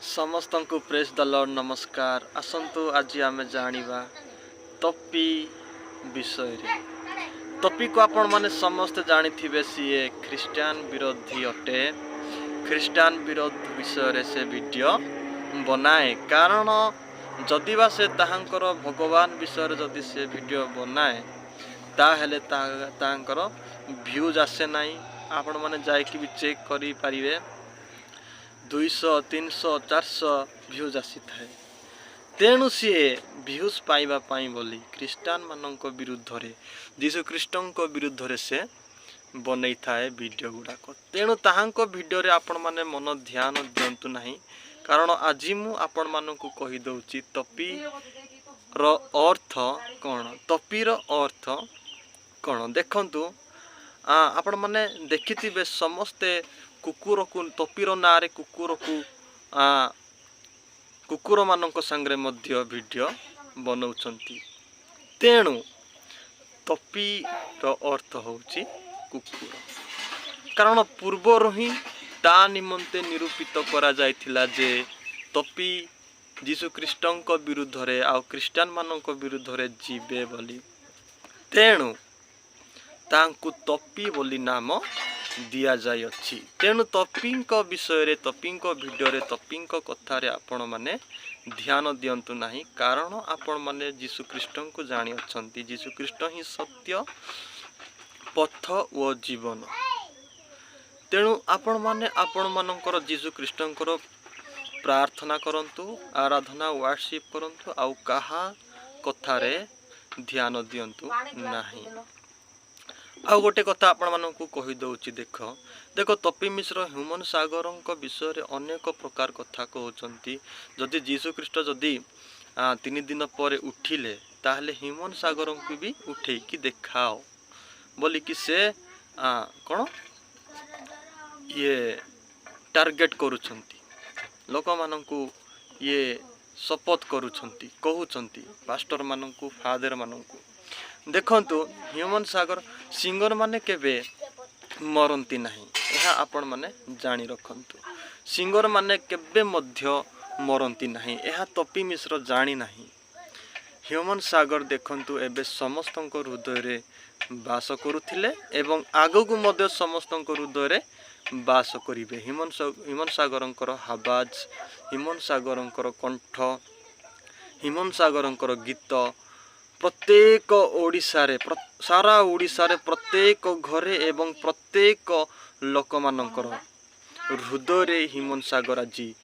ସମସ୍ତଙ୍କୁ ପ୍ରେଜ୍ ଦ ଲର୍ଡ଼। ନମସ୍କାର। ଆସନ୍ତୁ, ଆଜି ଆମେ ଜାଣିବା ତପି ବିଷୟରେ। ତପିକୁ ଆପଣମାନେ ସମସ୍ତେ ଜାଣିଥିବେ, ସିଏ ଖ୍ରୀଷ୍ଟିଆନ ବିରୋଧୀ ଅଟେ। ଖ୍ରୀଷ୍ଟିଆନ ବିରୋଧ ବିଷୟରେ ସେ ଭିଡ଼ିଓ ବନାଏ, କାରଣ ଯଦି ବା ସେ ତାହାଙ୍କର ଭଗବାନ ବିଷୟରେ ଯଦି ସେ ଭିଡ଼ିଓ ବନାଏ, ତାହେଲେ ତାହାଙ୍କର ଭ୍ୟୁଜ୍ ଆସେ ନାହିଁ। ଆପଣମାନେ ଯାଇକି ବି ଚେକ୍ କରିପାରିବେ, 200, 300, 400 ଭ୍ୟୁଜ୍ ଆସିଥାଏ। ତେଣୁ ସିଏ ଭ୍ୟୁଜ୍ ପାଇବା ପାଇଁ ବୋଲି ଖ୍ରୀଷ୍ଟିଆନମାନଙ୍କ ବିରୁଦ୍ଧରେ, ଯୀଶୁଖ୍ରୀଷ୍ଟଙ୍କ ବିରୁଦ୍ଧରେ ସେ ବନେଇଥାଏ ଭିଡ଼ିଓ ଗୁଡ଼ାକ। ତେଣୁ ତାହାଙ୍କ ଭିଡ଼ିଓରେ ଆପଣମାନେ ମନ ଧ୍ୟାନ ଦିଅନ୍ତୁ ନାହିଁ, କାରଣ ଆଜି ମୁଁ ଆପଣମାନଙ୍କୁ କହିଦେଉଛି ତପିର ଅର୍ଥ କ'ଣ। ତପିର ଅର୍ଥ କ'ଣ? ଦେଖନ୍ତୁ, ଆପଣମାନେ ଦେଖିଥିବେ ସମସ୍ତେ କୁକୁରକୁ ତପିର ନାଁରେ କୁକୁରକୁ କୁକୁରମାନଙ୍କ ସାଙ୍ଗରେ ମଧ୍ୟ ଭିଡ଼ିଓ ବନାଉଛନ୍ତି। ତେଣୁ ତପିର ଅର୍ଥ ହେଉଛି କୁକୁର, କାରଣ ପୂର୍ବରୁ ହିଁ ତା ନିମନ୍ତେ ନିରୂପିତ କରାଯାଇଥିଲା ଯେ ତପି ଯୀଶୁଖ୍ରୀଷ୍ଟଙ୍କ ବିରୁଦ୍ଧରେ ଆଉ ଖ୍ରୀଷ୍ଟିଆନମାନଙ୍କ ବିରୁଦ୍ଧରେ ଯିବେ ବୋଲି। ତେଣୁ ତାଙ୍କୁ ତପି ବୋଲି ନାମ ଦିଆଯାଇଅଛି। ତେଣୁ ତପିଙ୍କ ବିଷୟରେ, ତପିଙ୍କ ଭିଡ଼ିଓରେ, ତପିଙ୍କ କଥାରେ ଆପଣମାନେ ଧ୍ୟାନ ଦିଅନ୍ତୁ ନାହିଁ, କାରଣ ଆପଣମାନେ ଯୀଶୁଖ୍ରୀଷ୍ଟଙ୍କୁ ଜାଣିଅଛନ୍ତି। ଯୀଶୁଖ୍ରୀଷ୍ଟ ହିଁ ସତ୍ୟ, ପଥ ଓ ଜୀବନ। ତେଣୁ ଆପଣମାନେ ଆପଣମାନଙ୍କର ଯୀଶୁଖ୍ରୀଷ୍ଟଙ୍କର ପ୍ରାର୍ଥନା କରନ୍ତୁ, ଆରାଧନା, ୱାର୍ସିପ୍ କରନ୍ତୁ, ଆଉ କାହା କଥାରେ ଧ୍ୟାନ ଦିଅନ୍ତୁ ନାହିଁ। ଆଉ ଗୋଟେ କଥା ଆପଣମାନଙ୍କୁ କହିଦେଉଛି। ଦେଖ ଦେଖ, ତପି ମିଶ୍ର ହ୍ୟୁମନ ସାଗରଙ୍କ ବିଷୟରେ ଅନେକ ପ୍ରକାର କଥା କହୁଛନ୍ତି। ଯଦି ଯୀଶୁଖ୍ରୀଷ୍ଟ ଯଦି 3 ଦିନ ପରେ ଉଠିଲେ, ତାହେଲେ ହ୍ୟୁମନ ସାଗରଙ୍କୁ ବି ଉଠେଇକି ଦେଖାଅ ବୋଲିକି ସେ କ'ଣ ଇଏ ଟାର୍ଗେଟ କରୁଛନ୍ତି ଲୋକମାନଙ୍କୁ। ଇଏ ଶପଥ କରୁଛନ୍ତି, କହୁଛନ୍ତି ପାଷ୍ଟରମାନଙ୍କୁ, ଫାଦରମାନଙ୍କୁ। ଦେଖନ୍ତୁ, ହ୍ୟୁମନ ସାଗର, ସିଙ୍ଗର ମାନେ କେବେ ମରନ୍ତି ନାହିଁ, ଏହା ଆପଣମାନେ ଜାଣି ରଖନ୍ତୁ। ସିଙ୍ଗର ମାନେ କେବେ ମଧ୍ୟ ମରନ୍ତି ନାହିଁ, ଏହା ତପି ମିଶ୍ର ଜାଣି ନାହିଁ। ହ୍ୟୁମନ ସାଗର ଦେଖନ୍ତୁ, ଏବେ ସମସ୍ତଙ୍କ ହୃଦୟରେ ବାସ କରୁଥିଲେ ଏବଂ ଆଗକୁ ମଧ୍ୟ ସମସ୍ତଙ୍କ ହୃଦୟରେ ବାସ କରିବେ। ହ୍ୟୁମନ ସାଗରଙ୍କର ଆବାଜ, ହ୍ୟୁମନ ସାଗରଙ୍କର କଣ୍ଠ, ହ୍ୟୁମନ ସାଗରଙ୍କର ଗୀତ ପ୍ରତ୍ୟେକ ଓଡ଼ିଶାରେ, ସାରା ଓଡ଼ିଶାରେ ପ୍ରତ୍ୟେକ ଘରେ ଏବଂ ପ୍ରତ୍ୟେକ ଲୋକମାନଙ୍କର ହୃଦୟରେ ହ୍ୟୁମନ ସାଗର ଆଜି